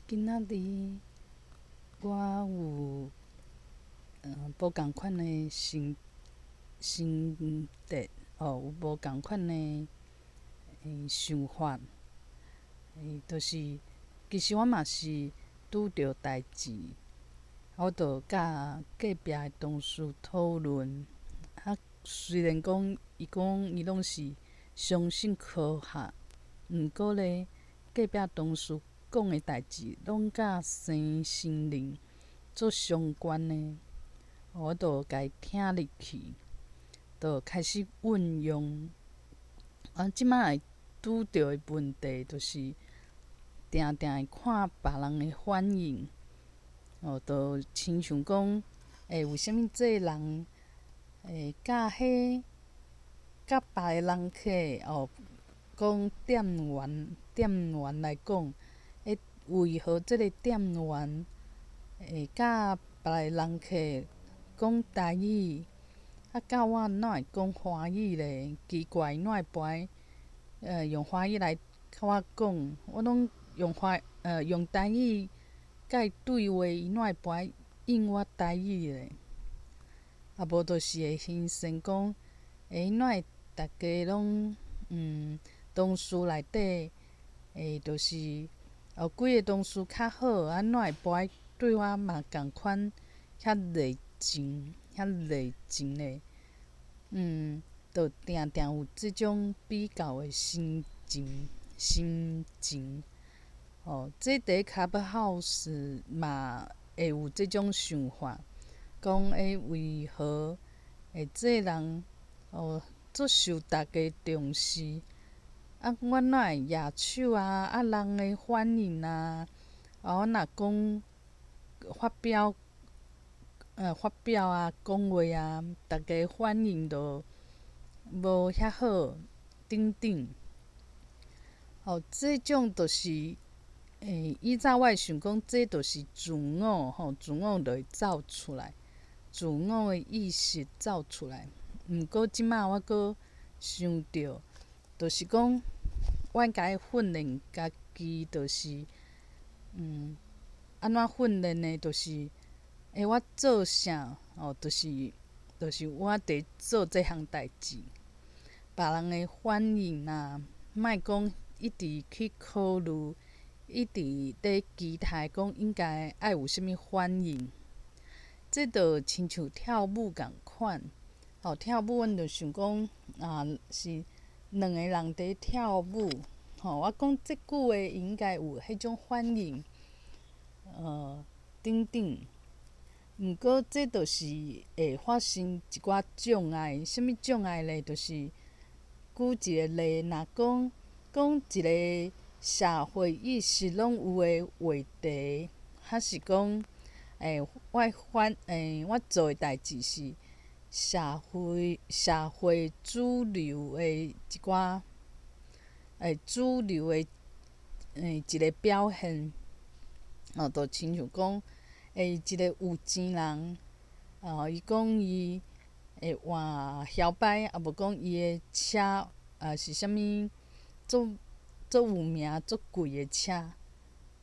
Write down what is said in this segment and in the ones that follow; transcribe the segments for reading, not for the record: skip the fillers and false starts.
今仔日我有無仝款的心心得哦，有無仝款的想法，就是其實我嘛是拄著代誌，我就佮隔壁的同事討論。啊，雖然講伊講伊攏是相信科學，毋過咧，隔壁同事講的代誌攏佮身心靈足相關的，我就共伊聽入去，就開始運用。啊，這擺會拄著的問題就是，定定會看別人的反應，哦，就親像講，欸，為啥物這个人會佮彼佮別个人客哦，講店員店員來講，欸，為何這个店員會佮別个人客講台語，啊，佮我哪會講華語咧？奇怪，哪會跋用華語來佮我講？我攏用華用台語佮伊對話，伊哪會跋應我台語咧？啊，無就是會形成講，欸，哪會逐家攏同事內底，欸，就是有幾个同事較好，啊，哪會跋對我嘛仝款遐熱情，遐熱情咧？就定定有這種比較的心情，心情。哦，這佇 Clubhouse 嘛會有這種想法，講欸，為何會這人哦足受逐家重視？啊，我哪會舉手啊？啊，人的反應啊？啊，我若講發表，發表啊，講話啊，逐家反應都無遐好，等等。哦，這種就是，欸，以早我會想講，這就是自我吼，自我就會走出來，自我的意識走出來。毋過這擺我閣想著，就是講，我應該訓練家己，就是，按怎訓練呢？就是，欸，我做啥？哦，就是就是我佇做這項代誌，別人的反應啊，莫講一直去考慮，一直咧期待講應該愛有啥物反應。這就親像跳舞仝款，哦，跳舞阮就想講啊，是兩个人佇跳舞，吼，我講這句話應該有彼種反應，等等。毋過這就是會發生一寡障礙，啥物障礙咧？就是舉一个例，若講講一个社會意識攏有的話題，還是講，欸，我反欸，我做的代誌是社會社會主流的一寡，欸，主流的欸一个表現，哦，就親像講，欸，一个有錢人，哦，伊講伊會換搖擺，啊無講伊的車啊是啥物足足有名、足貴的車，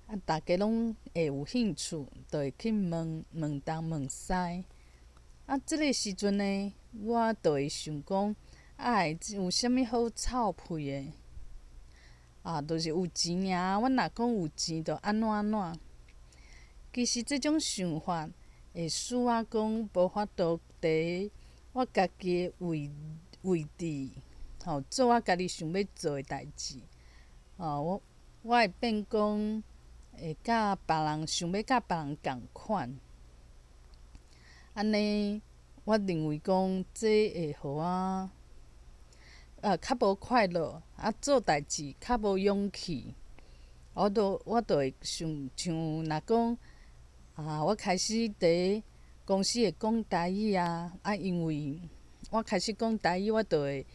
啊，逐家攏會有興趣，就會去問問東問西。啊，這个時陣呢，我就會想講，啊，有啥物好臭屁的？啊，就是有錢爾，阮若講有錢，就按怎按怎。其實這種想法會使我講無法度佇我家己的位位置，吼，做我家己想欲做的代誌。吼，我我會變講會佮別人想欲佮別人仝款。按呢，我認為講這會予我較無快樂，啊，做代誌較無勇氣。我都我就會想像若講啊，我開始佇公司會講台語啊，啊，因為我開始講台語，我就會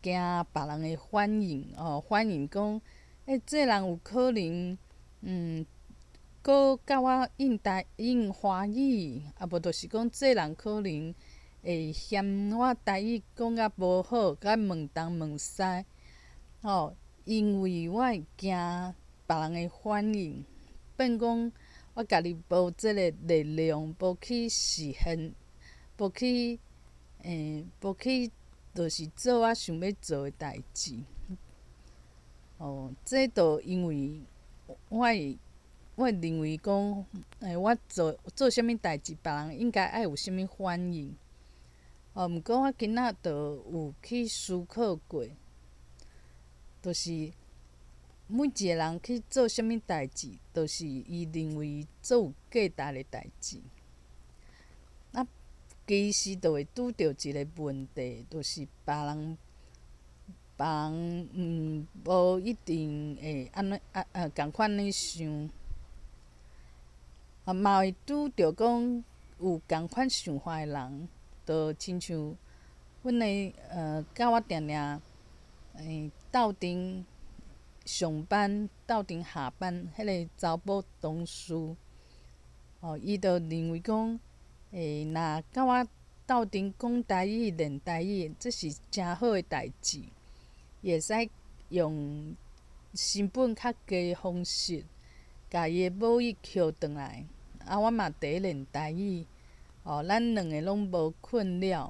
驚別人的反應哦，反應講，欸，這人有可能，閣佮我應台應華語，啊無就是講這人可能會嫌我台語講甲無好，佮問東問西，吼，因為我會驚別人的反應，變講我家己無這个力量，無去實現，無去欸，無去就是做我想欲做的代誌。哦，這就因為我會我會認為講，欸，我做做啥物代誌，別人應該愛有啥物反應。哦，毋過我今仔就有去思考過，就是每一个人去做啥物代誌，就是伊認為做有價值的代誌。啊，其實就會拄著一个問題，就是別人別人無一定會按呢啊啊仝款呢想，啊嘛會拄著講有仝款想法的人，就親像阮的佮我定定鬥陣上班、鬥陣下班，彼个查某同事，哦，伊就認為講，欸，若佮我鬥陣講台語、練台語，這是誠好的代誌，伊會使用成本較低的方式，共伊的母語抾轉來，啊，我嘛佇咧練台語，哦，咱兩个攏無困擾，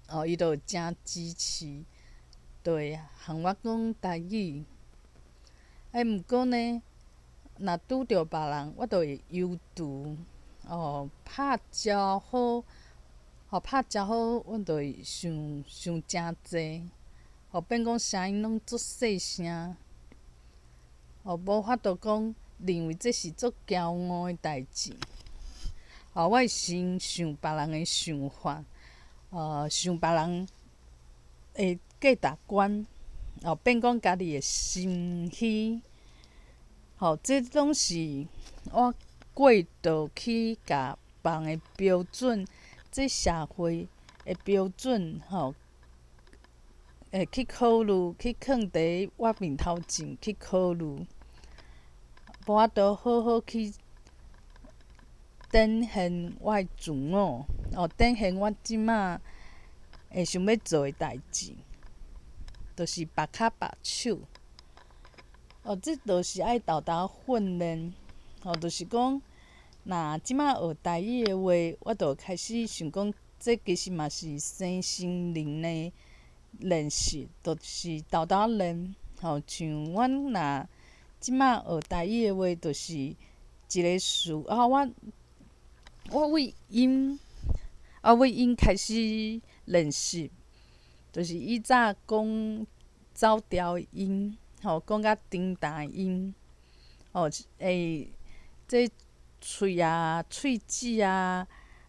哦，伊就誠支持，就會向我講台語。欸，毋過呢，若拄著別人，我就會猶豫，哦，拍招呼，哦，拍招呼，阮就會想想誠濟，哦，變講聲音攏足細聲，哦，無法度講認為這是足驕傲的代誌。哦，我會先想別人的想法，想別人的價值觀，哦，變講家己會心虛，吼，這攏是我過度去共別人的標準，這社會的標準，吼，會去考慮，去囥佇我面頭前去考慮，無法度好好去展現我的自我，哦，展現我這馬會想欲做的代誌，就是縛跤縛手。哦，這就是愛沓沓訓練，哦，就是講，若這馬學台語的話，我就開始想講，這其實嘛是身心靈的練習，就是沓沓練。吼，像阮若這馬學台語的話，就是一个詞啊，我為音，我為音開始練習，就是以早講走調音，吼，講甲重重音，哦，欸，這喙啊、喙齒啊，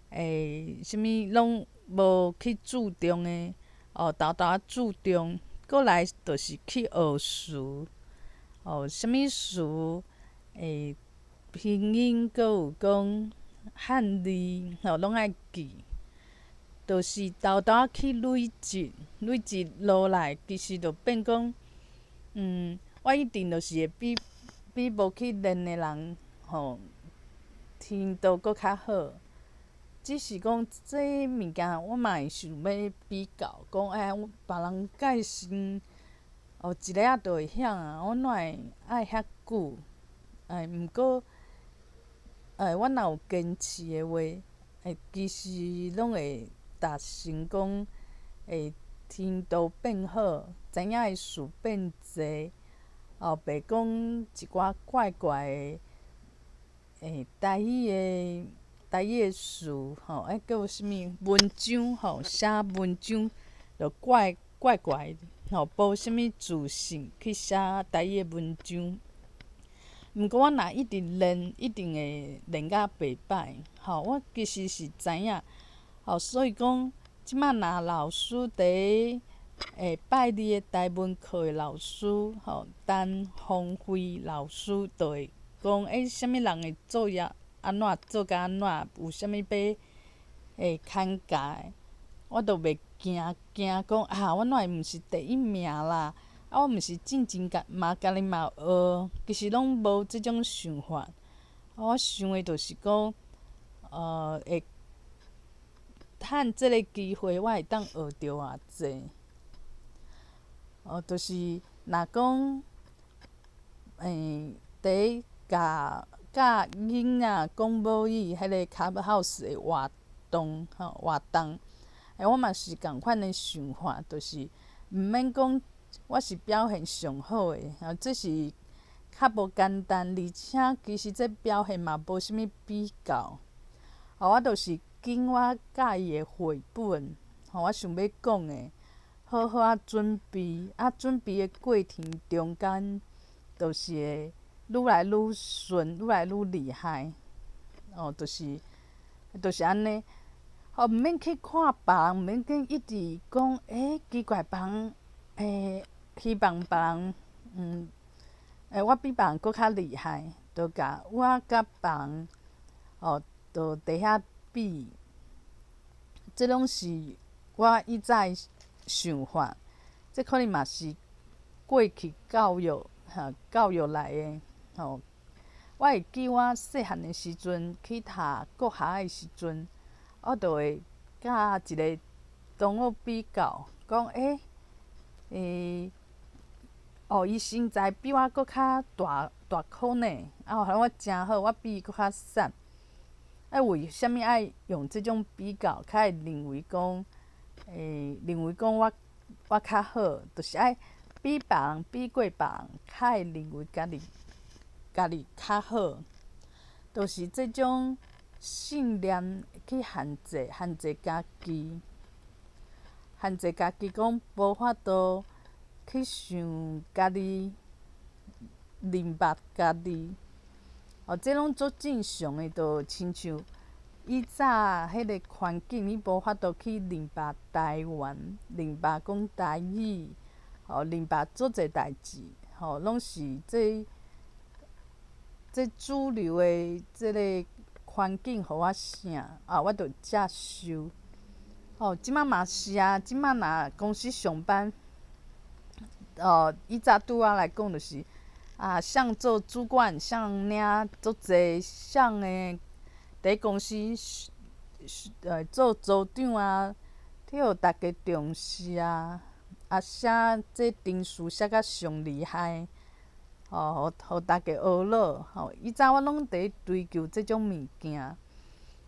欸，啥物攏無去注重的，哦，沓沓注重，過來就是去學詞，哦，啥物詞，欸，拼音，閣有講漢字，吼，攏愛記，就是沓沓去累積，累積落來，其實就變講，我一定就是會比無去練的人，吼，聽著閣較好。只是講這物件，我嘛會想欲比較，講哎，別人介紹，哦，一下仔就會曉啊，我哪會愛遐久？哎，毋過，哎，我若有堅持的話，欸，其實攏會達成講，會聽著變好，知影的詞變濟，哦，袂講一寡怪怪的，欸，台語的詞吼，彼叫啥物文章吼，寫文章就怪怪怪的，吼，無啥物自信去寫台語的文章。毋過我若一直練，一定會練甲袂䆀。吼，我其實是知影，吼，所以講，這馬若老師佇欸拜二的台文課的老師，吼，陳芳輝老師就會講，欸，啥物人的作業按怎做甲按怎，有啥物欲欸牽教的，我都袂驚驚講啊，我哪會毋是第一名啦？啊，我毋是進前共嘛家己嘛學，其實攏無這種想法。我想的就是講，會趁這个機會，我會當學著偌濟。哦，就是若講，欸，佇共佮囡仔講母語彼個 Clubhouse 的活動吼活動，我嘛是仝款的想法，就是毋免講我是表現上好的，這是較無簡單，而且其實這表現嘛無啥物比較。我就是揀我佮意的繪本，吼，我想欲講的，好好仔準備，啊，準備的過程中間，就是會愈來愈順，愈來愈厲害，哦，就是按呢。吼，毋免去看別人，毋免去一直講，奇怪，別人，希望別人，我比別人閣較厲害，就共我佮別人，哦，就佇遐比，這攏是我以早的想法，這可能嘛是過去教育，哈，教育來的，吼。我會記我細漢的時陣去讀國學的時陣，我就會佮一个同學比較，講哦，伊身材比我閣較大大箍呢，啊，予我誠好，我比伊閣較瘦。啊，為啥物愛用這種比較？較會認為講，認為講我較好，就是愛比別人，比過別人，較會認為家己較好。就是這種信念去限制，限制家己，限制家己講無法度去想家己，認捌家己。哦，這攏足正常的，就親像以早彼个環境，你無法度去認捌台灣，認捌講台語，吼，認捌足濟代誌，吼，攏是這主流的這个環境予我啥，啊，我就接受。吼，這馬嘛是啊，這馬若公司上班，哦，以早對我來講就是，啊，啥做主管，啥領足濟，啥的佇公司做組長啊，去予逐家重視啊，啊，寫這程序寫甲上厲害，吼，予逐家呵咾，吼，以早我攏佇追求這種物件，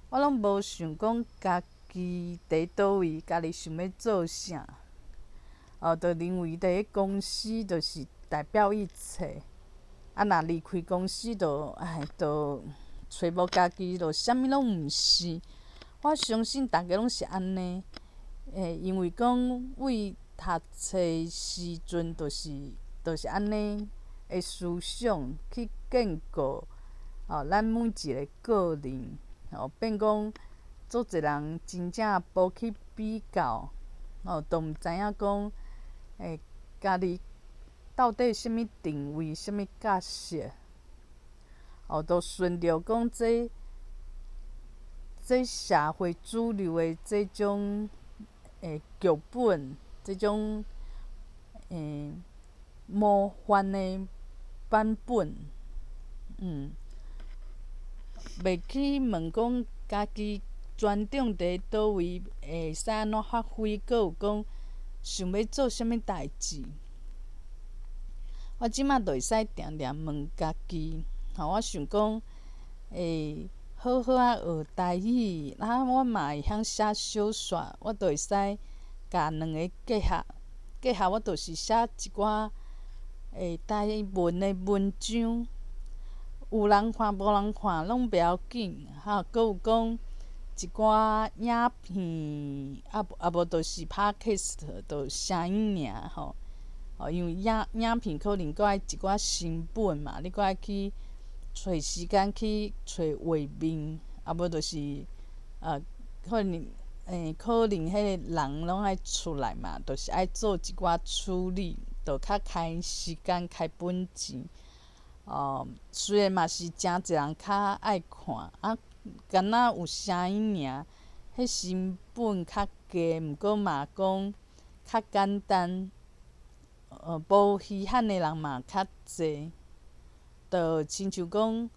我攏無想講家己佇佗位，家己想欲做啥，哦，就認為佇公司就是代表一切。啊，若離開公司就唉，就揣無家己，就啥物攏毋是。我相信逐家攏是按呢，因為講為讀冊時陣，就是按呢的思想去建構哦，咱每一个個人，哦，變講足濟人真正無去比較，哦，都毋知影講，家己到底啥物定位，啥物角色，哦，都順著講這社會主流的這種劇本，這種模範的版本，袂去問講家己專長佇佗位會使按怎發揮，閣有講想欲做啥物代誌。我這馬就會使定定問家己，吼，我想講，好好仔學台語，啊，我嘛會曉寫小說，我就會使共兩个結合，結合我就是寫一寡台文的文章，有人看無人看攏袂要緊，哈，閣有講一寡影片，啊啊無就是 Podcast，就聲音爾吼。哦，因為影片可能閣愛一寡成本嘛，你閣愛去揣時間去揣畫面，啊無就是可能彼个人攏愛出來嘛，就是愛做一寡處理，就較開時間開本錢。哦，雖然嘛是誠濟人較愛看，啊，敢若有聲音爾，彼成本較低，毋過嘛講較簡單。無稀罕的人嘛較濟，就親像講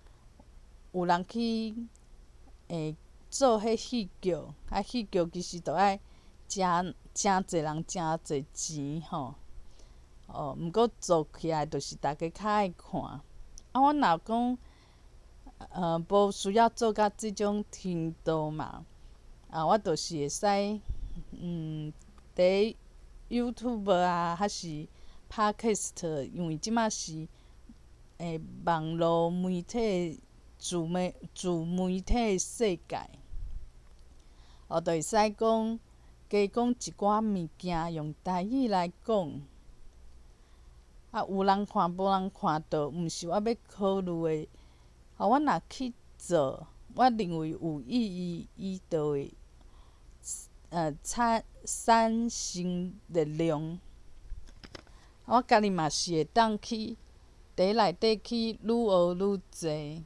有人去做彼戲劇，啊戲劇其實著愛誠誠濟人誠濟錢吼，哦，毋過做起來就是逐家較愛看。啊，我若講無需要做甲這種程度嘛。啊，我就是會使，佇 YouTube 啊，還是 Podcast，因為這馬是網路媒體自媒體世界，哦，就會使講加講一寡物件，用台語來講。啊，有人看無人看，就毋是我欲考慮的。啊，我若去做，我認為有意義，伊就會產生力量。我家己嘛是會當去佇內底去愈學愈濟，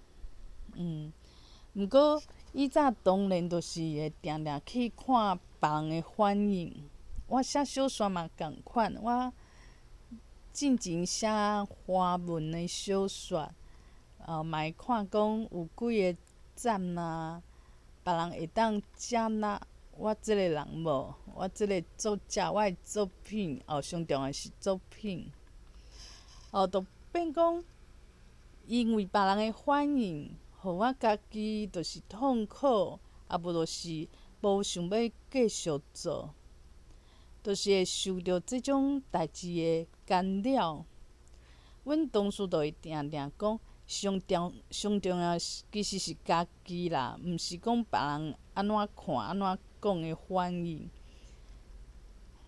毋過以早當然就是會定定去看別人的反應。我寫小說嘛仝款，我進前寫華文的小說，嘛會看講有幾个讚啊，別人會當接納我這个人無？我這个作者，我的作品，哦，上重要是作品，哦，就變講，因為別人的反應，予我家己就是痛苦，啊無就是無想欲繼續做，就是會受著這種代誌的干擾。阮同事就會定定講，上重要其實是家己啦，毋是講別人按怎看、按怎講的反應。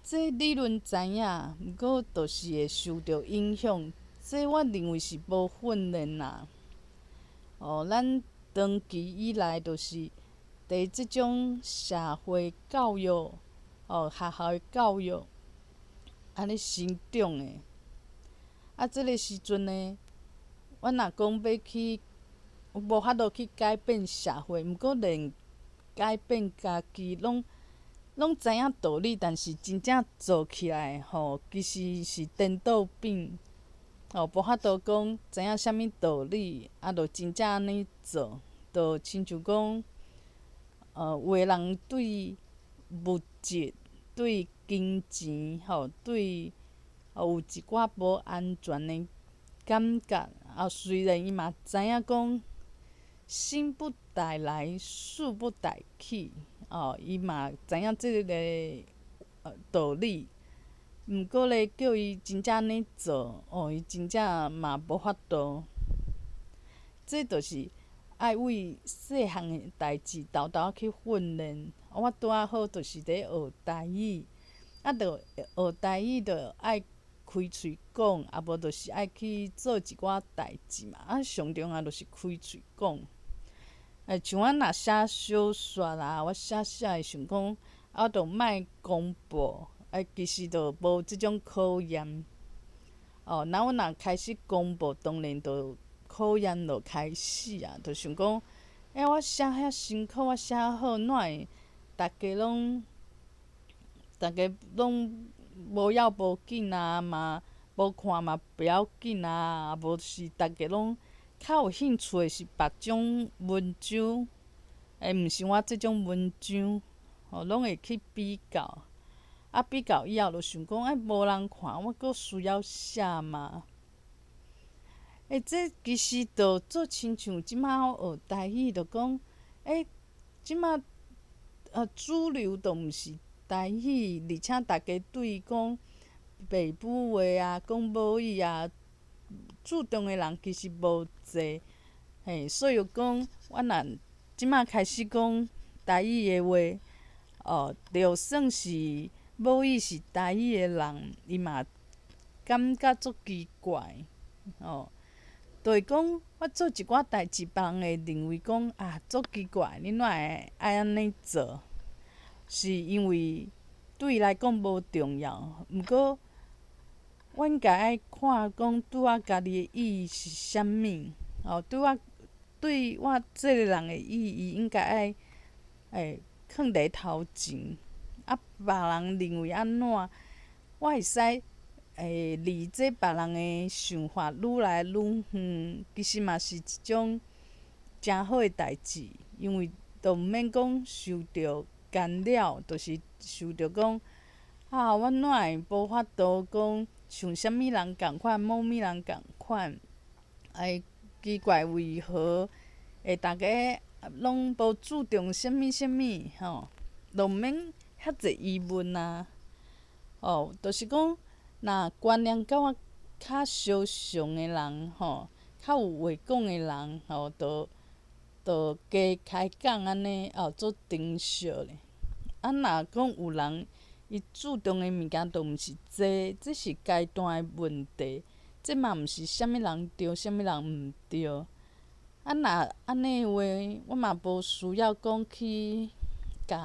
這理論知影，毋過就是會受著影響。這我認為是無訓練啦。哦，咱長期以來就是佇這種社會教育，哦，學校的教育，按呢成長的。啊，這个時陣呢，阮若講欲去，無法度去改變社會，毋過連改變家己，攏知影道理，但是真正做起來吼，其實是顛倒變。哦，無法度講知影啥物道理，啊，就真正按呢做，就親像講，有的人對物質、對金錢，吼，對有一寡無安全的感覺。啊，雖然伊嘛知影講，生不帶來，死不帶去，哦，伊嘛知影這个道理。毋過咧，叫伊真正按呢做，哦，伊真正嘛無法度。這就是愛為細漢的代誌沓沓去訓練。我拄仔好就是佇學台語，啊，著學台語著愛開喙講，啊無就是愛去做一寡代誌嘛。啊，上重要就是開喙講。像我若寫小說啊，我寫寫會想講，啊，我著莫公布，其實就無這種考驗。哦，若阮若開始公布，當然就考驗就開始啊，就想講，我寫遐辛苦，我寫好，哪會逐家攏無要無緊啊？嘛無看嘛不要緊啊，無是逐家攏較有興趣的是別種文章，毋是我這種文章，吼，攏會去比較。啊，比較以後就想講，無人看，我閣需要寫嗎？這其實就做親像這馬我學台語，就講，這馬主流都毋是台語，而且逐家對講北部話啊，講母語啊，注重的人其實無濟，嘿，所以講，我若這馬開始講台語的話，哦，就算是母語是台語的人，伊嘛感覺足奇怪，哦，就是講我做一寡代誌，別人會認為講啊，足奇怪，你哪會愛按呢做？是因為對伊來講無重要，毋過我應該愛看講對我家己的意義是啥物？哦，對我這個人的意義應該愛囥佇頭前。啊，別人認為按怎，我會使離這別人的想法愈來愈遠，其實嘛是一種誠好的代誌，因為都毋免講受著干擾，就是受著講啊，我哪會無法度講像啥物人仝款，某物人仝款，奇怪為何會會逐家攏無注重啥物啥物吼，就毋免遐濟疑問啊。哦，就是講，若觀念佮我較相像的人吼，較有話講的人吼，就就加開講按呢，哦，做珍惜咧。啊，若講有人伊注重的物件，就毋是這，這是階段的問題，這嘛毋是啥物人對，啥物人毋對。啊，若按呢話，我嘛無需要講去共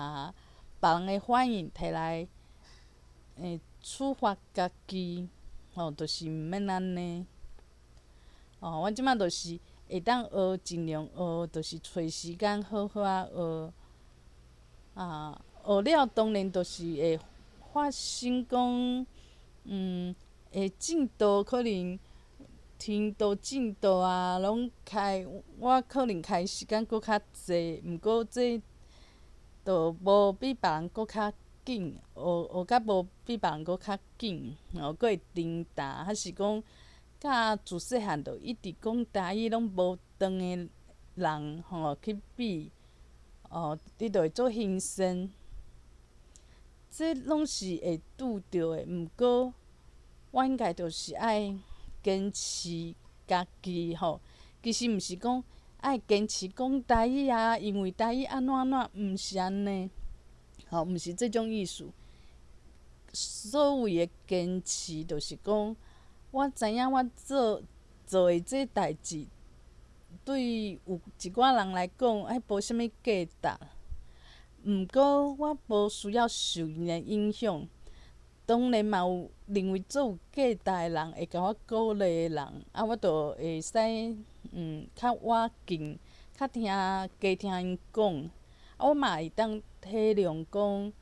別人的反應提來，處罰家己，吼，就是毋免按呢。哦，我這馬就是會當學，盡量學，就是揣時間好好仔學。啊，學了當然就是會發生講，會進度可能程度進度啊，攏開我可能開時間閣較濟，毋過這就無比別人閣較緊，學學甲無比別人閣較緊，吼，閣會停沓，還是講佮自細漢就一直講台語攏無斷的人吼去比，哦，你就會足興奮。這攏是會拄著的，毋過我應該就是愛堅持家己吼。其實毋是講愛堅持講台語啊，因為台語按怎按怎，毋是按呢，吼，毋是這種意思。所謂的堅持，就是講我知影我做做的這代誌，對有一寡人來講，彼無啥物價值。毋過我無需要受𪜶的影響，當然嘛有認為足有價值的人會共我鼓勵的人，啊，我就會使較倚近，較聽加聽𪜶講，啊，我嘛會當體諒講，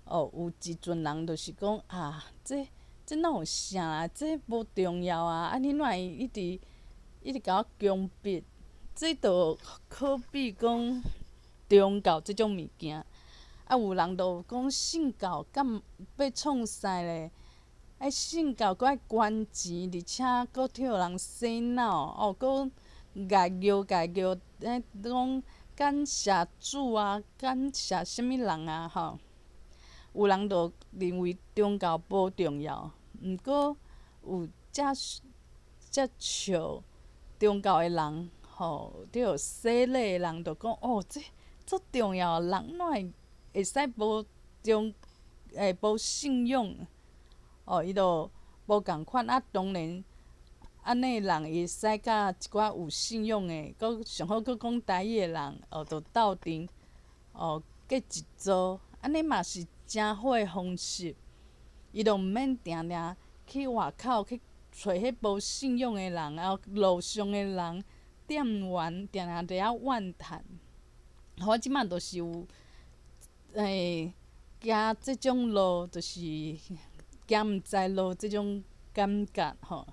哦，有一陣人就是講啊，這這哪有啥啊，這無重要啊，啊，你哪會一直一直共我強迫？這就可比講宗教這種物件。啊，有人就講信教敢欲創啥咧？愛信教閣愛捐錢，而且閣予人洗腦，哦，閣共搖共搖，咧講感謝主啊，感謝啥物人啊，吼。有人就認為宗教無重要，毋過有遮遮笑宗教的人，吼，著洗禮的人就講哦，這足重要，人哪會會使無宗無信仰？哦，伊就無仝款啊。當然，按呢人伊會使佮一寡有信仰的，閣上好閣講台語的人，哦，就鬥陣，哦，結一組，按呢嘛是誠好的方式。伊就毋免定定去外口去揣彼無信仰的人，啊，路上的人，店員定定佇遐怨嘆。我這馬就是有。行這種路就是行毋知路這種感覺吼，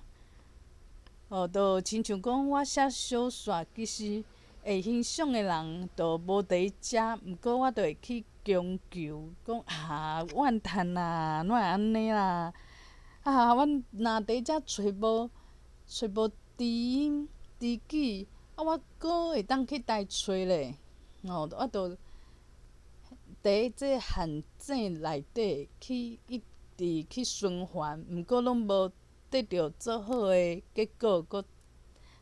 哦，就親像講我寫小說，其實會欣賞的人就無佇遮，毋過我就會去強求講啊，怨嘆啊，哪會按呢啦？啊，阮若佇遮揣無揣無知音知己，啊，我閣會當去佗揣咧？哦，我就。佇這陷阱內底去一直去循環，毋過攏無得著足好的結果，閣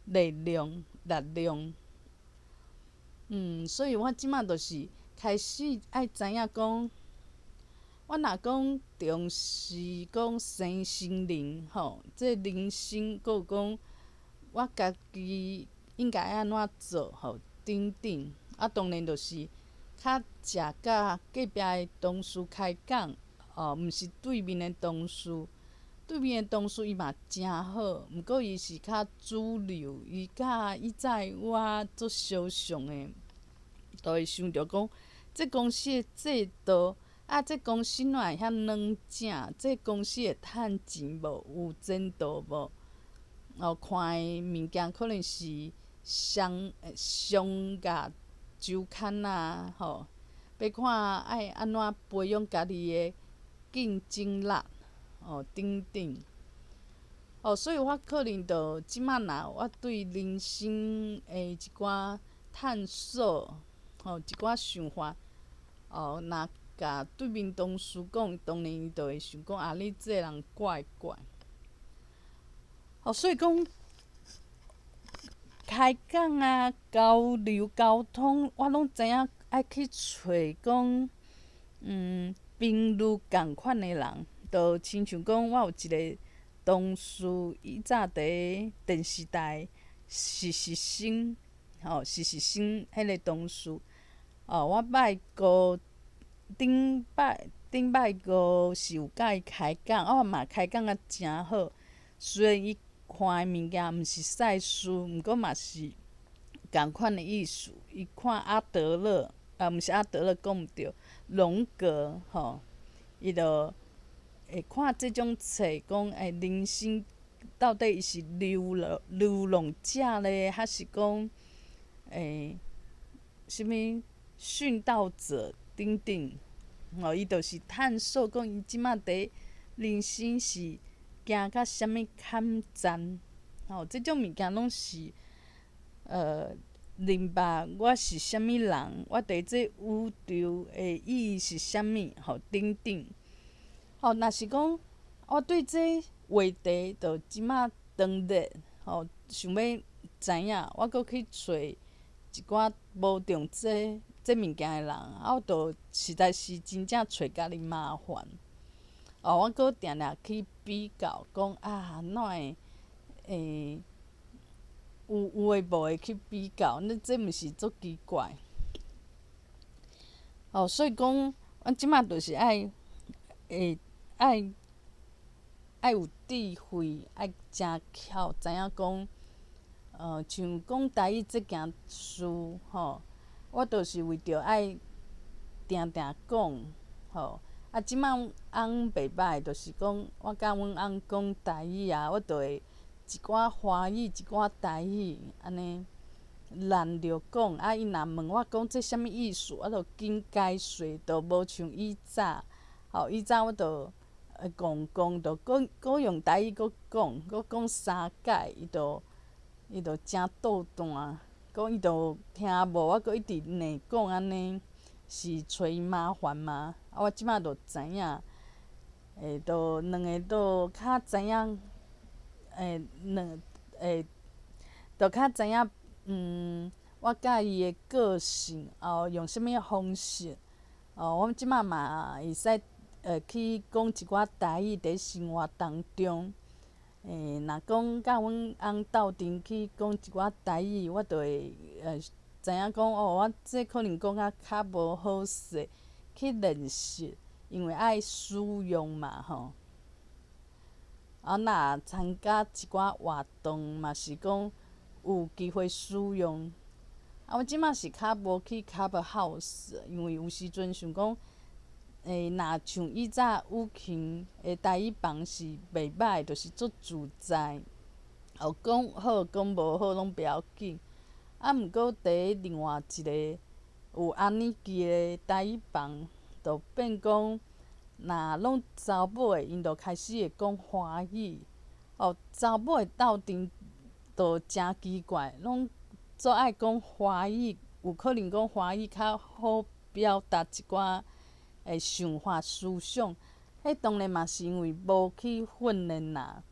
力量力量。所以我這馬就是開始愛知影講，我若講重視講身心靈吼，這人生閣有講我家己應該按怎做吼，等等，啊，當然就是。較食佮隔壁的同事開講，哦，毋是對面的同事，對面的同事伊嘛誠好，毋過伊是較主流，伊佮以前我足相像的，就會想著講，這公司的制度，啊，這公司哪會遐軟正？這公司會趁錢無？有前途無？哦，看的物件可能是商商業。週刊啊，吼，欲看愛按怎培養家己的競爭力，哦，等等。哦，所以我可能就這馬若我對人生的一寡探索，吼，一寡想法，哦，若共對面同事講，當然伊就會想講啊，你這个人怪怪。哦，所以講開講啊，交流溝通，我攏知影愛去揣講，頻率仝款的人，就親像講，我有一個同事，以早佇電視台實習生，吼，實習生彼个同事，哦，我拜五頂擺頂拜五是有佮伊開講，啊，我嘛開講甲誠好。雖然伊看的物件毋是賽斯，毋過嘛是仝款的意思。伊看阿德勒，啊，毋是阿德勒，講毋著，榮格吼，伊就會看這種冊，講欸，人生到底伊是流浪者咧，還是講啥物殉道者等等，吼，伊就是探索講伊這馬佇人生是行到啥物坎站，吼，這種物件攏是明白我是啥物人，我佇這宇宙的意義是啥物，吼，等等。吼，若是講我對這話題就這馬當熱，吼，想欲知影，我閣去揣一寡無重這物件的人，啊，我就實在是真正揣家己麻煩。哦，我閣定定去比較，講啊，哪會有的無的去比較，那這毋是足奇怪？哦，所以講，阮這馬就是愛會愛有智慧，愛誠巧，知影講，像講台語這件事吼，我就是為著愛定定講，吼。啊，這馬阮翁袂䆀，就是講我佮阮翁講台語啊，我就會一寡華語，一寡台語，按呢連著講。啊，伊若問我講這啥物意思，我就緊解說，就無像以早，吼，以早我就戇講，就閣閣用台語閣講，閣講三擺，伊就誠倒彈，講伊就聽無，我閣一直硬講按呢，是揣伊麻煩嗎？啊，我這馬就知影，就兩个都較知影，兩就較知影，我佮伊的個性，哦，用啥物方式，哦，我這馬嘛會使去講一寡台語佇生活當中，若講佮阮翁鬥陣去講一寡台語，我就會知影講哦，我這可能講甲較無好勢去練習，因為愛使用嘛吼。啊，若參加一寡活動，嘛是講有機會使用。啊，我這馬是較無去 Clubhouse，因為有時陣想講，若像以早雨琴的台語房是袂䆀，就是足自在，哦，講好講無好攏袂要緊。啊，毋過佇另外一个有安尼記的台語房，就變講，若攏查某的，𪜶就開始會講華語。哦，查某的鬥陣就誠奇怪，攏足愛講華語，有可能講華語較好表達一寡的想法思想。彼當然嘛是因為無去訓練啦。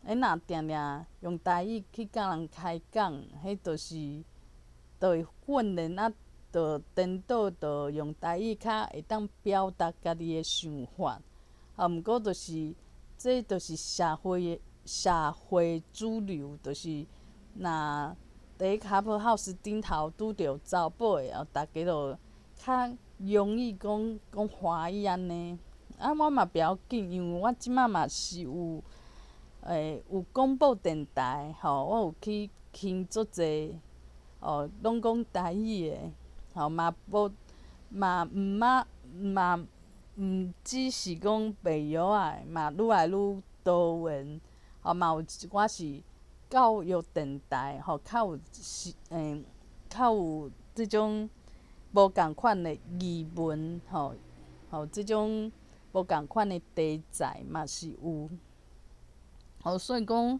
彼若定定用台語去佮人開講，彼就是就會訓練啊，就顛倒就用台語較會當表達家己的想法。啊，毋過就是這就是社會主流，就是若佇 Clubhouse 頂頭拄著查某的，哦，逐家就較容易講講華語按呢。啊，我嘛袂要緊，因為我這馬嘛是有廣播電台吼，我有去聽足濟哦，攏講台語的，吼嘛無嘛毋嘛嘛毋只是講白藥仔的，嘛愈來愈多元，吼嘛有一寡是教育電台，吼較有是較有這種無仝款的疑問，吼這種無仝款的題材嘛是有。吼，所以講，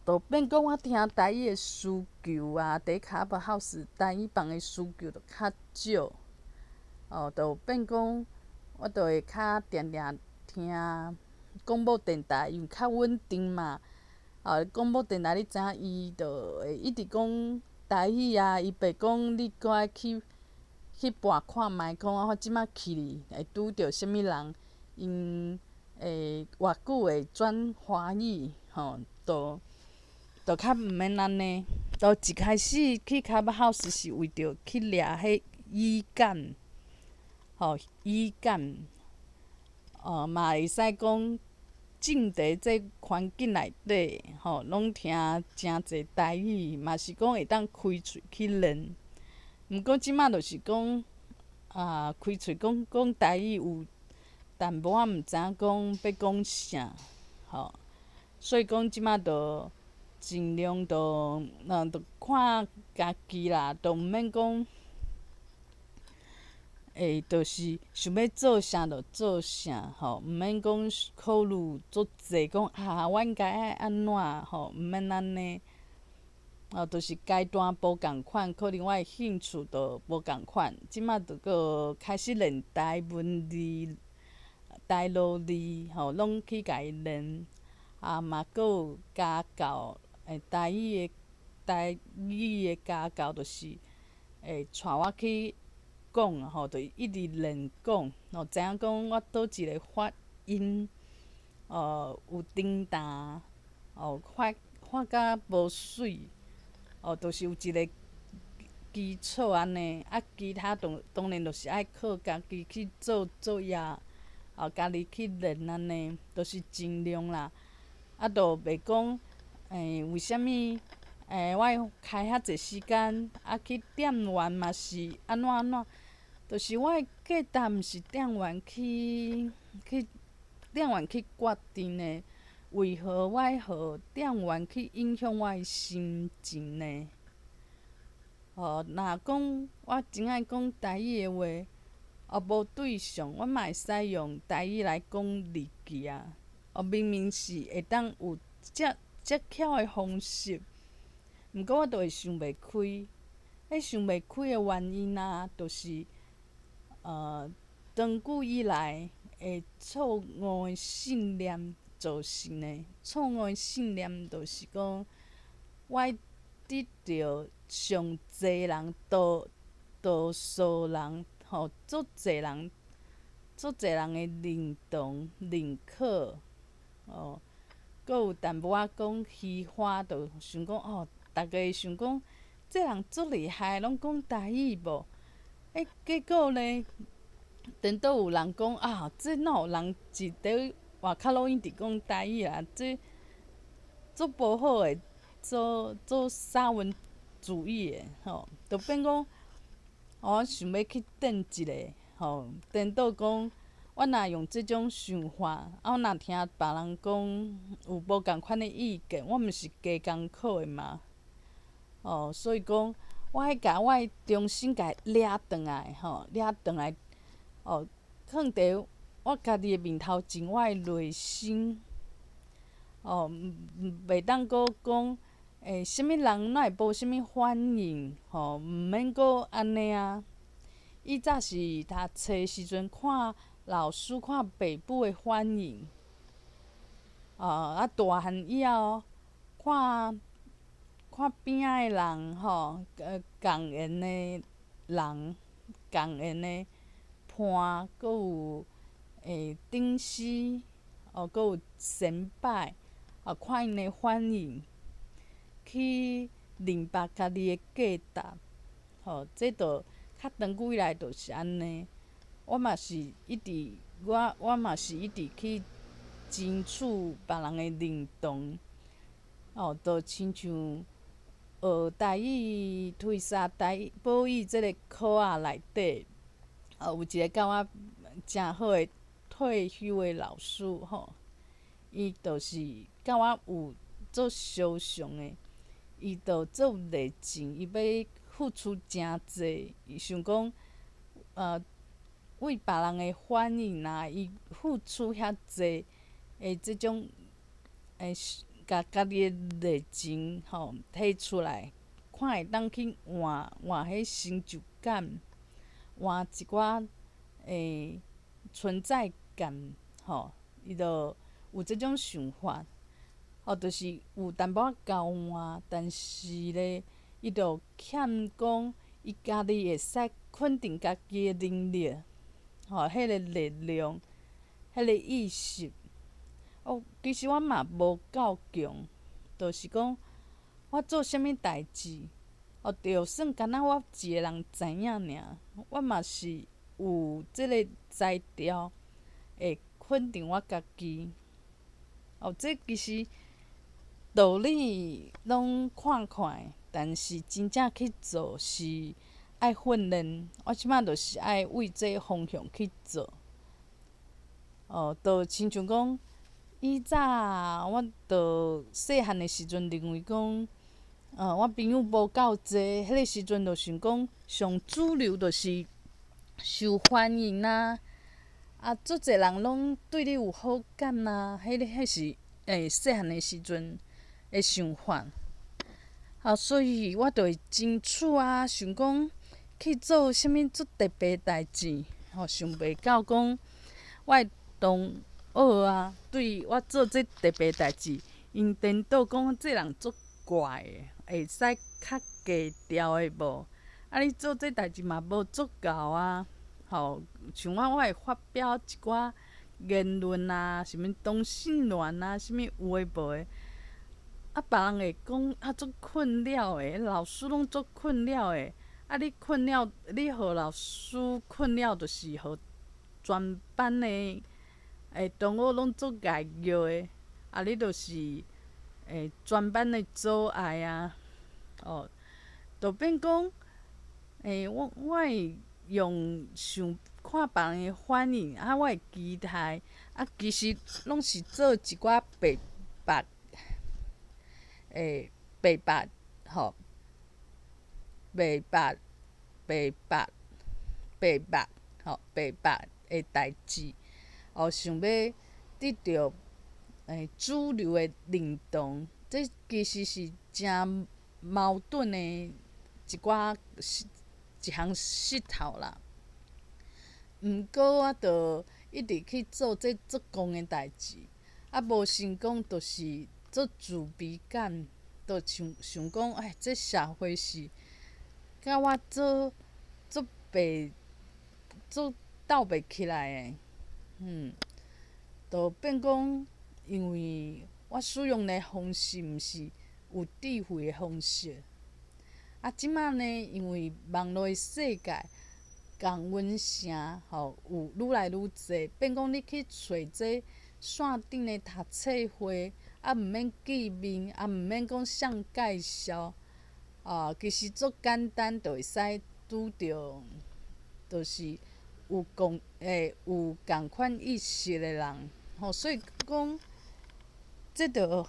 就變講我聽台語的需求啊，佇 Clubhouse 台語房的需求就較少，哦，就變講我就會較定定聽廣播電台，因為較穩定嘛。哦，廣播電台你知影伊就會一直講台語啊，伊袂講你閣愛去撥看覓，講我這擺去哩會拄著啥物人，𪜶會偌久會轉華語，吼，就較毋免按呢。就一開始去 Clubhouse 是為著去掠彼語感，吼，語感，哦，嘛會使講種佇這環境內底，吼，攏聽誠濟台語，嘛是講會當開喙去練。毋過這擺就是講，啊，開喙講講台語有淡薄仔毋知影講欲講啥，吼，所以講這擺就盡量就，就看家己啦，就毋免講，會就是想欲做啥就做啥，吼，毋免講考慮足濟，講啊，我應該愛按怎，吼，毋免按呢。哦，就是階段無仝款，可能我的興趣就無仝款。這擺就閣開始練台文字、台羅字，吼，攏去共伊練。啊，嘛閣有家教，台語的家教，就是會帶我去講，吼，就一直練講，吼，知影講我佗一个發音，哦，有長澹，哦，發發甲無媠。哦，就是有一个基礎按呢，啊，其他當當然就是愛靠家己去做作業，哦，家己去練按呢，就是盡量啦。啊，就袂講，為啥物？我開遐濟時間，啊，去店員嘛是按怎按怎，就是我的價值毋是店員去店員去決定的。為何我愛予店員去影響我的心情呢？哦，若講我真愛講台語的話，哦，無對象，我嘛會使用台語來講日記啊。哦，明明是會當有遮遮巧的方式，毋過我就會想袂開。彼想袂開的原因啊，就是長久以來的錯誤的信念造成的。錯誤的信念就是講，我愛得著上濟人多多數人吼，足濟人足濟人的認同認可，哦，閣有淡薄仔講虛華，就想講哦，逐家會想講，這人足厲害，攏講台語無？欸，結果呢，顛倒有人講啊，這哪有人一佇外口攏一直講台語啊？這足無好的，做做沙文主義的吼，就變講，我想欲去轉一下，吼，顛倒講，我若用這種想法，啊，我若聽別人講有無仝款的意見，我毋是加艱苦的嗎？哦，所以講，我愛共我的中心共伊掠轉來，吼，掠轉來，哦，囥佇我家己的面頭前，我的內心，哦，袂當閣講，欸，啥物人哪會無啥物反應，吼，毋免閣按呢啊。以早是讀冊時陣，看老師看爸母的反應，哦，啊，大漢以後看看邊仔的人，吼，仝緣的人，仝緣的伴，閣有頂師，哦，閣有先輩，哦，看𪜶的反應，去明白家己的價值，吼，這就較長久以來就是按呢。我嘛是一直，我嘛是一直去爭取別人的認同，哦，就親像學台語、推捒台語、母語這个課仔內底，哦，有一个佮我誠好的退休的老師吼，伊就是佮我有足相像的，伊就足有熱情，伊欲付出誠濟，伊想講，為別人的反應啊，伊付出遐濟的這種共家己的熱情吼提出來，看會當去換換彼成就感，換一寡存在感吼，伊就有這種想法，吼，就是有淡薄仔交換，但是咧，伊就欠講伊家己會使肯定家己的能力，吼，彼个力量，彼个意識。哦，其實我嘛無夠強，就是講我做啥物代誌，哦，就算敢若我一个人知影爾，我嘛是有這个才調，會肯定我家己。哦，這其實道理攏看看，但是真正去做是愛訓練。我這擺就是愛為這个方向去做。哦，就親像講，以早我著細漢的時陣認為講，我朋友無夠濟，彼个時陣就想講上主流就是受歡迎啊，啊，足濟人攏對你有好感啊，彼个彼是細漢的時陣的想法。啊，所以我就會爭取啊，想講去做啥物足特別代誌，吼，想袂到講我的同學啊，對我做這特別代誌，𪜶顛倒講這人足怪的，會使較低調的無？啊，你做這代誌嘛無足夠啊，吼，像我我會發表一寡言論啊，啥物同性戀啊，啥物有的無的，啊，別人會講啊足困擾的，老師攏足困擾的，啊，你困擾，你予老師困擾，就是予全班的同學攏足礙虐的，啊，你就是全班的阻礙啊，哦，就變講，我會用想看別人的反應，啊，我會期待，啊，其實攏是做一寡白目，白目吼，白目，白目，白目，吼，白目的代誌，哦，想欲得著主流的認同，這其實是誠矛盾的一寡一項勢頭啦。毋過我就一直去做這足戇的代誌，啊，無成功就是足自卑感，就想想講，哎，這社會是共我做足袂足鬥袂起來的，就變講，因為我使用的方式毋是有智慧的方式。啊，這擺呢，因為網路的世界共溫層吼有愈來愈濟，變講你去揣這線頂的讀冊會，啊，毋免見面，啊，毋免講向介紹，啊，其實足簡單，就會使拄著，就是有仝款意識的人，吼，所以講，這就予我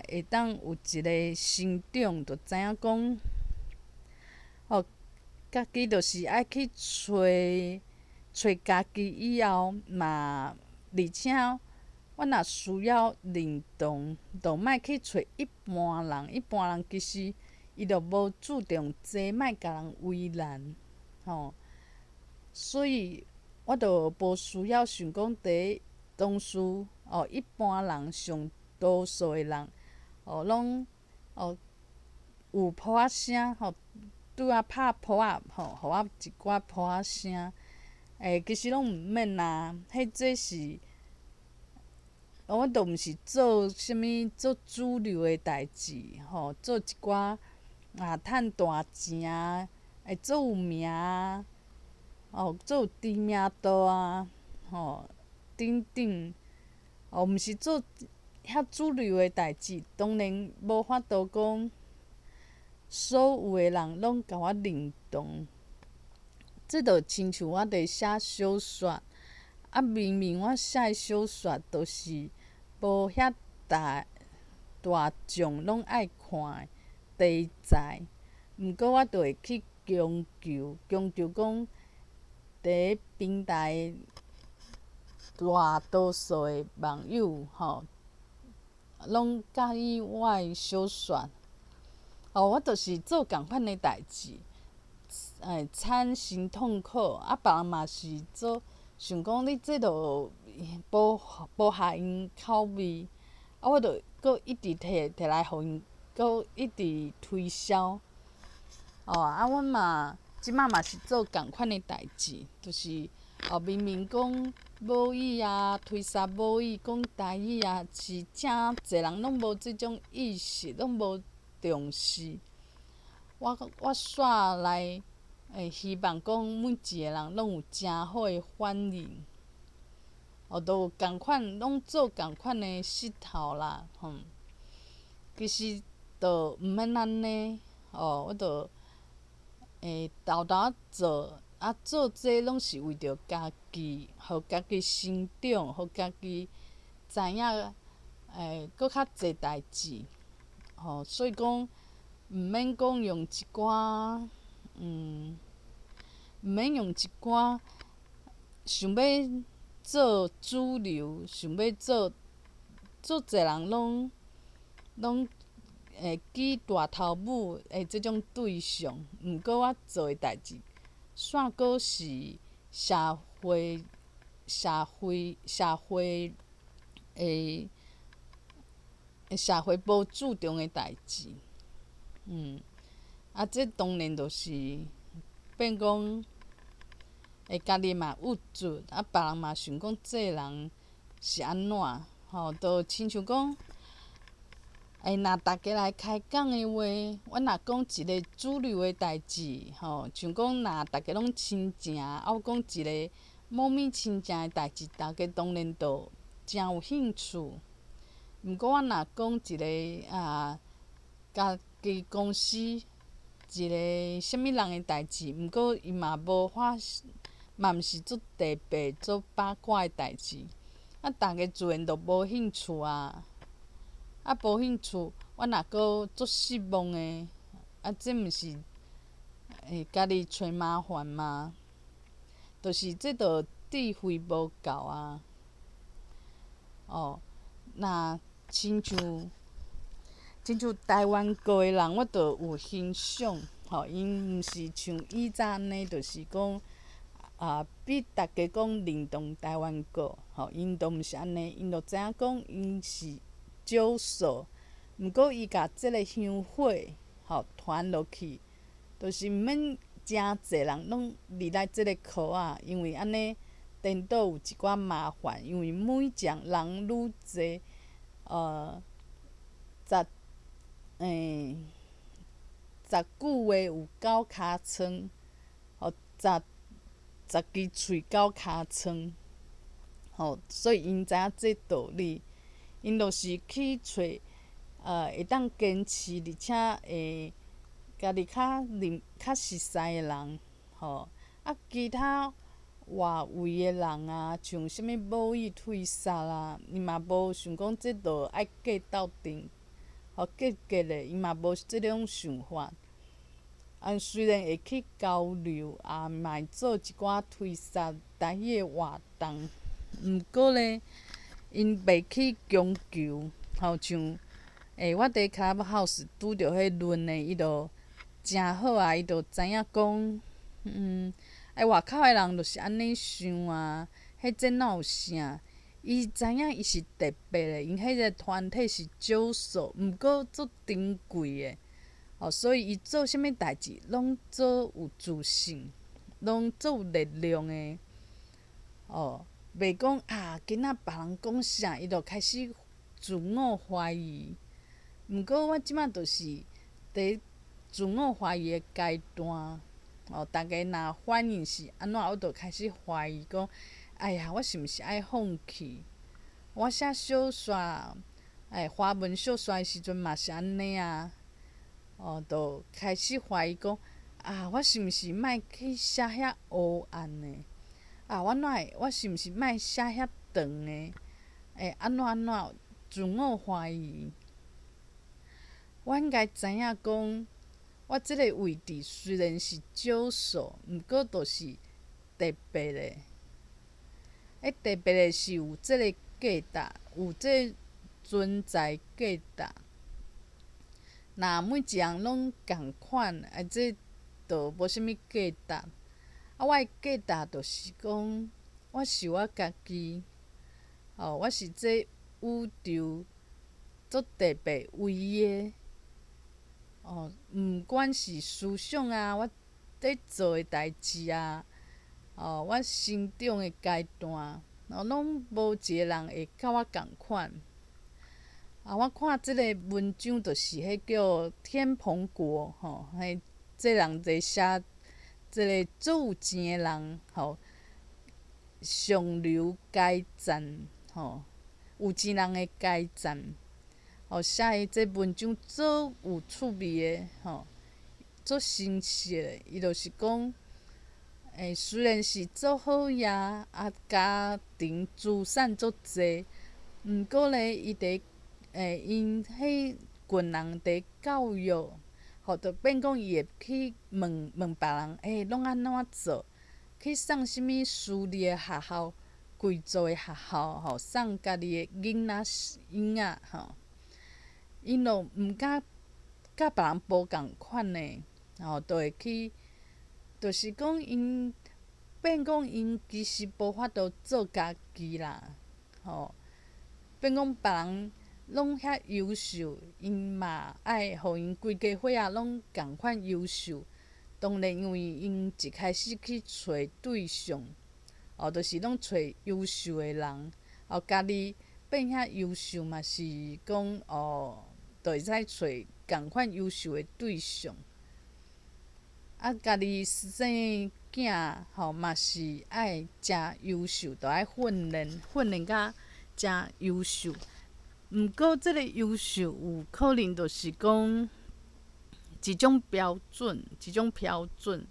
會當有一个成長，就知影講，吼，家己就是愛去揣揣家己以後嘛，而且我若需要認同，就莫去揣一般人，一般人其實伊就無注重這，莫共人為難，吼。所以我就無需要想講佇當時哦，一般人上多數的人哦，攏哦有噗仔聲吼，對我拍噗仔吼，予我一寡噗仔聲，其實攏毋免啊，彼這是，我都毋是做啥物做主流的代誌吼，做一寡啊趁大錢啊，會做有名啊，哦，做有知名度啊，吼，等等，哦，毋是做遐主流的代誌，當然無法度講所有的人攏共我認同。這就親像我佇寫小說，啊，明明我寫的小說都是無遐大大眾攏愛看的題材，毋過我就會去強求，強求講佇平台大多數的網友吼，攏佮意我的小說。哦，我就是做仝款的代誌，產生痛苦，啊，別人嘛是做想講你這著無無合𪜶口味，啊，我著閣一直提提來予𪜶，閣一直推銷。哦，啊，阮嘛這擺嘛是做仝款的代誌，就是哦，明明講母語啊，推捒母語，講台語啊，是誠濟人攏無這種意識，攏無重視。我煞來會希望講每一个人攏有誠好的反應，哦，都有仝款，攏做仝款的勢頭啦，吼。其實都毋免按呢，哦，我就會沓沓仔做，啊，做這攏是為著家己，予家己成長，予家己知影，閣較濟代誌，吼，所以講毋免講用一寡，毋免用一寡想欲做主流，想欲做足濟人攏攏會舉大頭拇的這種對象，毋過我做的代誌，煞閣是社會、社會、社會的社會無注重的代誌，啊，這當然就是變講會家己嘛鬱卒，啊，別人嘛想講這人是按怎，吼，就親像講，若逐家來開講的話，我若講一个主流的代誌，吼，像講若逐家攏親情，啊，我講一个某物親情的代誌，逐家當然就誠有興趣。毋過我若講一个啊，家己公司一个啥物人的代誌，毋過伊嘛無發，嘛毋是足特別、足八卦的代誌，啊，逐家自然就無興趣啊。啊，無興趣，我若閣足失望的，啊，這毋是會家己揣麻煩嗎？就是這就智慧無夠啊。哦，若親像親像台灣國的人，我就有欣賞，吼，𪜶毋是像以前按呢，就是講啊，比逐家講認同台灣國，吼，𪜶都毋是按呢，𪜶就知影講𪜶是少數，毋過伊共這个香火，吼，傳落去，就是毋免誠濟人攏離來這个科仔，因為按呢顛倒有一寡麻煩，因為每種人愈濟，十十句話有九尻川，吼，十十支喙九尻川，吼，所以𪜶知影這道理，𪜶就是去揣會當堅持，而且會家己較認較熟似的人，吼，啊，其他外圍的人啊，像啥物母語推捒啊，伊嘛無想講這就愛結鬥陣，吼結結的，伊嘛無這種想法。啊，雖然會去交流，啊，嘛會做一寡推捒台語的活動，毋過咧，𪜶袂去強求，吼，像我佇 Clubhouse 拄著彼論的，伊就誠好啊，伊就知影講，外口的人就是按呢想啊，彼這哪有啥？伊知影伊是特別的，𪜶彼个團體是少數，毋過足珍貴的，哦，所以伊做啥物代誌，攏做有自信，攏做有力量的，哦，袂講啊，今仔別人講啥，伊就開始自我懷疑。毋過我這擺就是佇自我懷疑的階段，哦，逐家若反應是按怎，我就開始懷疑講，哎呀，我是毋是愛放棄？我寫小說，華文小說的時陣嘛是按呢啊，哦，就開始懷疑講，啊，我是毋是莫去寫遐黑暗的？啊，我哪會？我是毋是莫寫遐長的？按怎按怎？自我懷疑。我應該知影講，我這个位置雖然是少數，毋過就是特別的。特別的是有這个價值，有這個存在價值。若每一項攏仝款，啊，這就無啥物價值。啊，我的價值就是講，我是我家己，哦，我是這宇宙足特別唯一的。哦，毋管是思想啊，我佇做的代誌啊，哦，我成長的階段，哦，攏無一个人會佮我仝款。啊，我看這个文章就是彼叫天蓬國吼，彼這人佇寫這个足有錢的人吼，上流階層吼，有錢人的階層，哦，寫的這文章足有趣味的吼，足新鮮的。伊就是講，雖然是做好業，啊，家庭資產足濟，毋過咧，伊佇𪜶彼群人佇教育，吼，就變講伊會去問問別人，攏按怎做？去送啥物私立的學校、貴族的學校，吼，送家己的囡仔嬰仔吼，𪜶就毋敢佮別人無仝款的，吼，就會去，就是講𪜶變講𪜶其實無法度做家己啦，吼，變講別人攏遐優秀，𪜶嘛愛予𪜶規家伙仔攏仝款優秀。當然，因為𪜶一開始去揣對象，哦，就是攏揣優秀的人，哦，家己變遐優秀嘛是講哦，就會使揣仝款優秀的對象。啊，家己生囝吼嘛是愛誠優秀，就愛訓練，訓練甲誠優秀。毋過，這个優秀有可能就是講一種標準，一種標準。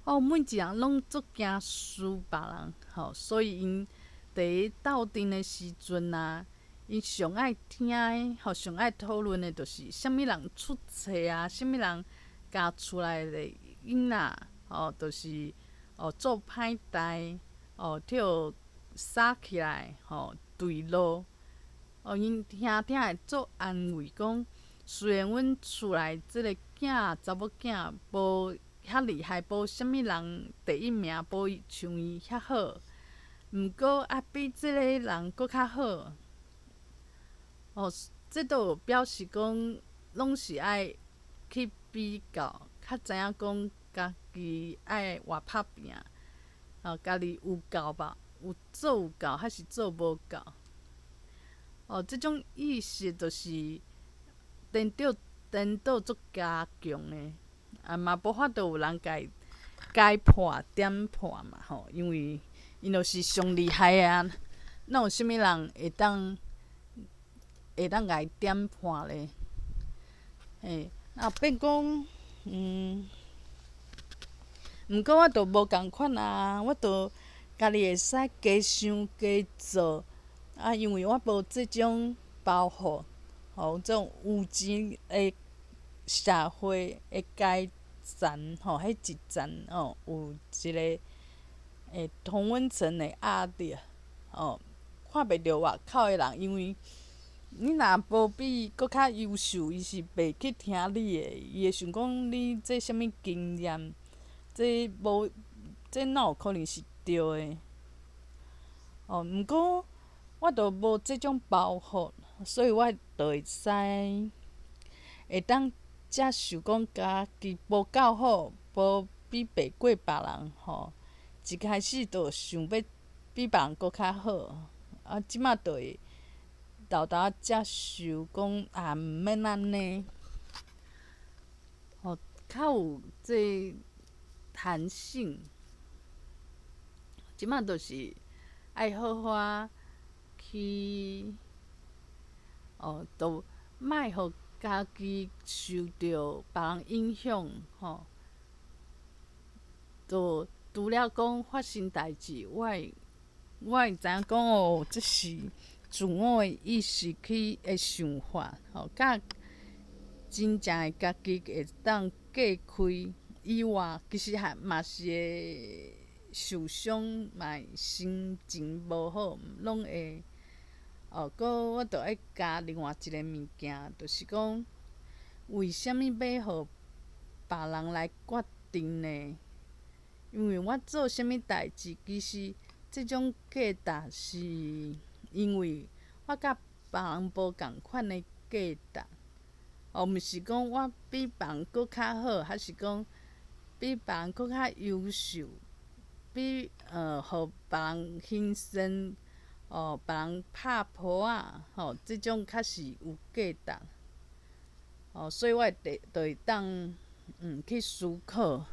哦，每一人攏足驚輸別人，吼，所以𪜶佇鬥陣的時陣啊，𪜶上愛聽的，吼，上愛討論的，就是啥物人出冊啊，啥物人教出來的囡仔，吼，就是哦做歹代，哦，予殺起來，吼，墜落。哦，𪜶聽聽會足安慰，講雖然阮厝內這个囝查某囝無遐厲害，無啥物人第一名，無像伊遐好，毋過啊，比這个人閣較好。哦，這都有表示講，攏是愛去比較，較知影講家己愛偌拍拚，哦，家己有夠無？有做有夠，還是做無夠？哦，這種意識就是顛倒顛倒足加強的，啊嘛無法度有人共伊解破點破嘛吼，因為𪜶就是上厲害的啊，哪有啥物人會當共伊點破咧？嘿，啊變講，毋過我就無仝款啊，我就家己會使加想加做。啊，因為我無這種包袱，吼，這種有錢的社會的階層，吼，彼一層吼，有一個同溫層的壓力，吼，看袂著外口的人，因為你若無比閣較優秀，伊是袂去聽你的，伊會想講你這啥物經驗，這無，這哪有可能是對的？哦，毋過我就無這種包袱，所以我就會使會當接受講家己無夠好，無比袂過別人吼。一開始就想欲比別人閣較好，啊，這馬就會沓沓接受講啊，毋免按呢，吼，較有這彈性。這馬就是愛好好仔去，哦，就莫予家己受著別人影響，吼。就除了講發生代誌，我會知影講哦，這是自我的意識去的想法，吼，佮真正的家己會當隔開以外，其實還嘛是會受傷，嘛會心情無好，攏會哦，閣我著愛加另外一个物件，就是講為啥物欲予別人來決定呢？因為我做啥物代誌，其實這種價值是因為我佮別人無仝款的價值，哦，毋是講我比別人閣較好，還是講比別人閣較優秀，比予別人欣賞，哦，別人拍噗仔，吼，這種較是有價值。哦，所以我會就會當去思考。